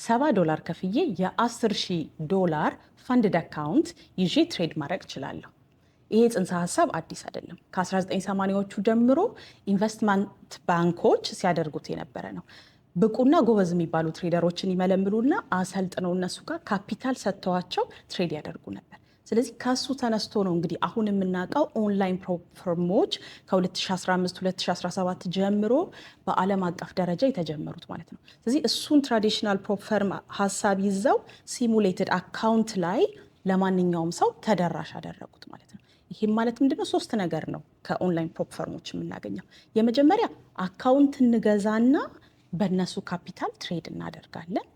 70 ዶላር ከፍዬ የ10,000 ዶላር funded account ይዤ trade ማድረግ እችላለሁ። ይሄ ጽንሰ ሀሳብ አዲስ አይደለም። ከ1980ዎቹ ጀምሮ ኢንቨስትመንት ባንኮች ሲያደርጉት የነበረ ነው። ብቁና ጎበዝ የሚባሉ trader ኦችን ይመለምሉና አሰልጥነው እነሱ ጋር ካፒታል ሰጥተዋቸው trade ያደርጉ ነበር። ስለዚህ ከሱ ተነስቶ ነው እንግዲህ አሁን የምናውቀው online prop firm ኦች ከ2015 2017 ጀምሮ በዓለም አቀፍ ደረጃ የተጀመሩት ማለት ነው። ስለዚህ እሱን traditional prop firm ሀሳብ ይዘው simulated account ላይ ለማንኛውም ሰው ተደራሽ አደረጉት ማለት ነው። ይህም ማለት ምንድነው? ሶስት ነገር ነው ከ online prop firm ኦች የምናገኘው። የመጀመሪያ account እንገዛና በእነሱ ካፒታል trade እናደርጋለን።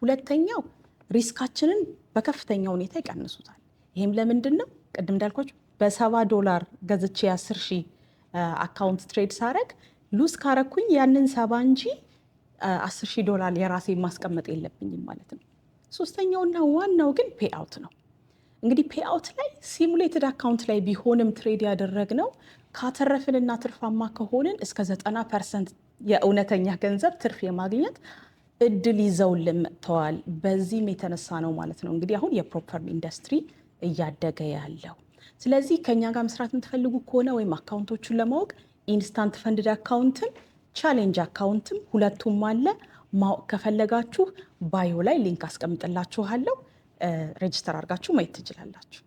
ሁለተኛው risk ኣችንን በከፍተኛ ሁኔታ ይቀንሱታል። ይህም ለምንድን ነው? ቅድም እንዳልኳችሁ በ70 ዶላር ገዝቼ የ10,000 account trade ሳረግ lose ካረኩኝ ያንን 70 እንጂ 10,000 ዶላር የራሴ ማስቀመጥ የለብኝም ማለት ነው። ሶስተኛውና ዋናው ግን payout ነው። እንግዲህ payout ላይ simulated account ላይ ቢሆንም trade ያደረግነው ካተረፍንና ትርፋማ ከሆንን እስከ 90% የእውነተኛ ገንዘብ ትርፍ የማግኘት እድል ይዘውልን መጥተዋል። በዚህም የተነሳ ነው ማለት ነው እንግዲህ አሁን የ prop firm industry እያደገ ያለው። ስለዚህ ከኛ ጋር መስራት የምትፈልጉ ከሆነ ወይም account ኦቹን ለማወቅ instant funded account ም challenge account ም ሁለቱም አለ። ማወቅ ከፈለጋችሁ bio ላይ link አስቀምጥላችኋለሁ። Register አድርጋችሁ ማየት ትችላላችሁ።